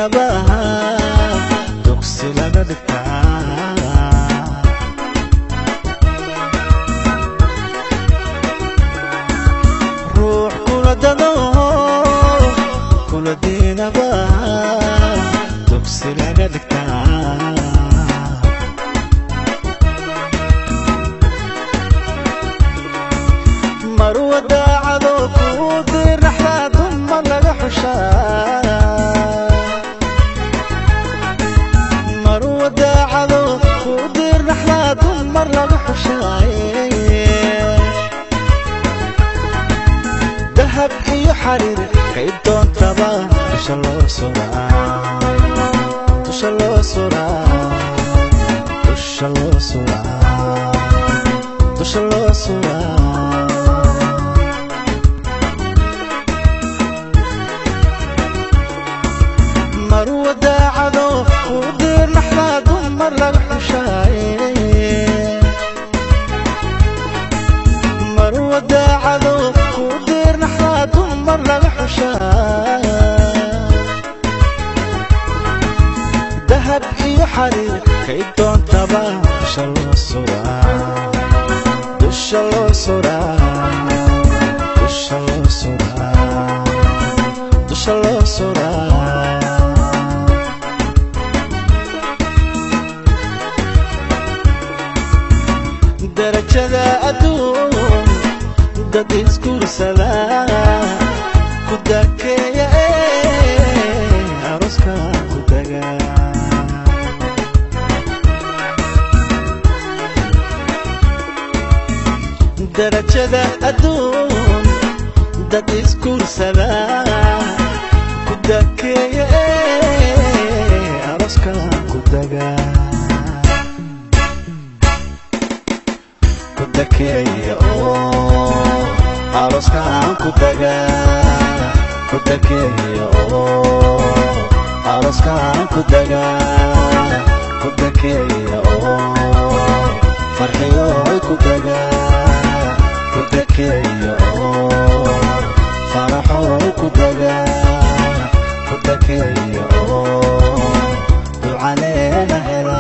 diinaba dugsi laga dhigtaa. Ruux kula dado kula diinaba dugsi laga dhigtaa. Marwa daacado kuu dirnaxdaa dumar laga xushaa. Marwa daacado kuu dirnaxdaa dumar laga xushaaye. Dahab iyo xariir kay doontaba dusha loo suraa, dusha loo suraa, dusha loo suraa, dusha loo suraa. Marwa daacado kuu dirnaxdaa dumar laga xushaaye. Marwa daacado kuu dirnaxdaa dumar laga xushaa. Dahab iyo xariir kay doontaba dusha loo suraa, dusha loo suraa, dusha loo suraa, dusha loo suraa. Darajada adduun dad isguursada ku dakeeya ee arooska ku daga. Darajada adduun dad isguursada ku dakeeya ee arooska ku daga. Ku dakeeya oo arooskaan ku daga. Ku dakeeya oo arooskaan ku daga. Ku dakeeya oo farxiyoy ku daga. Ku dakeeya oo faraxoy ku daga. Ku dakeeya oo ducaleena hela.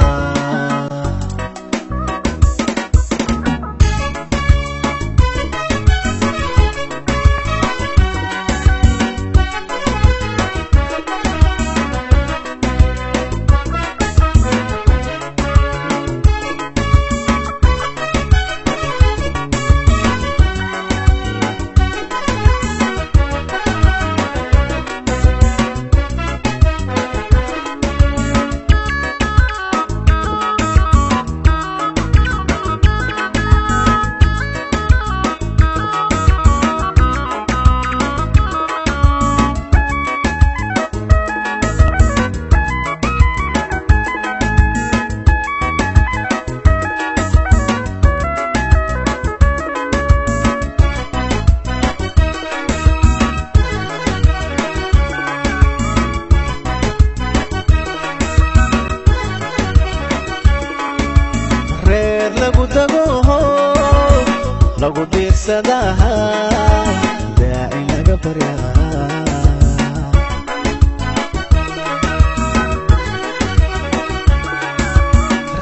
Reer lagu dago lagu diirsadaa daaci laga baryaa.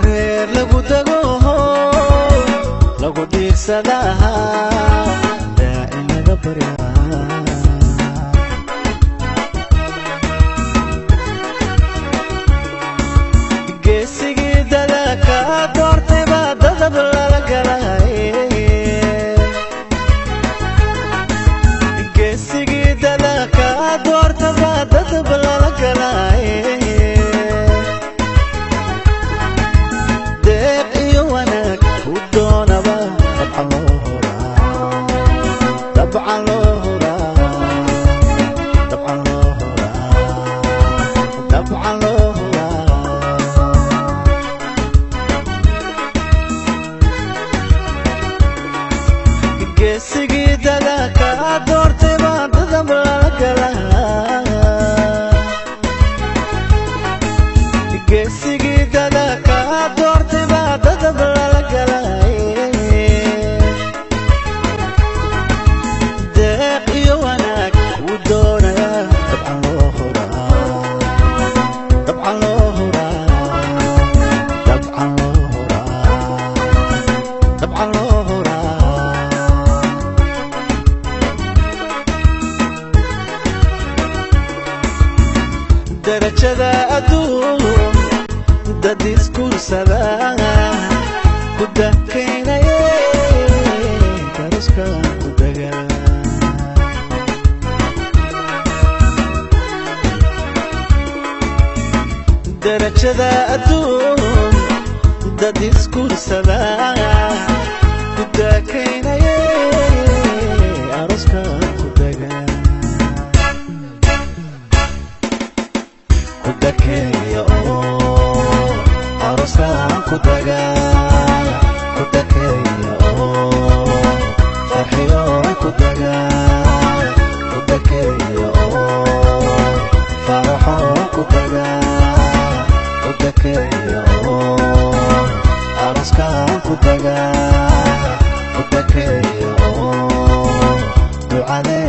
Reer lagu dago lagu diirsadaa daaci laga baryaa. Geesigii dadaalka doortay baa dadab lala galay. Geesigii dadaalka doortay baa dadab lala galay. Deeq iyo wanaag ku doonaba dabcan loo huraa, dabcan loo huraa, dabcan loo huraa, dabcan loo huraa. Geesigii dadaalka doortay baa dadab lala galaa. Geesigii dadaalka doortay baa dadab lala galay. Deeq iyo wanaag kuu doonaya dabcan loo huraa, Dabcan loo huraa darajada adduun, dad iskursada ku dakaynaye, daruska ku daga. Darajada adduun, dad iskursada ku dakaynaye, aroska ku daga, ku dakeeya oo aroskaan ku daga, ku dakeeya oo farxiyo ku daga, ku dakeeya oo faraxo ku daga, ku dakeeya oo aroskaan ku daga, ku dakeeya oo ducadee.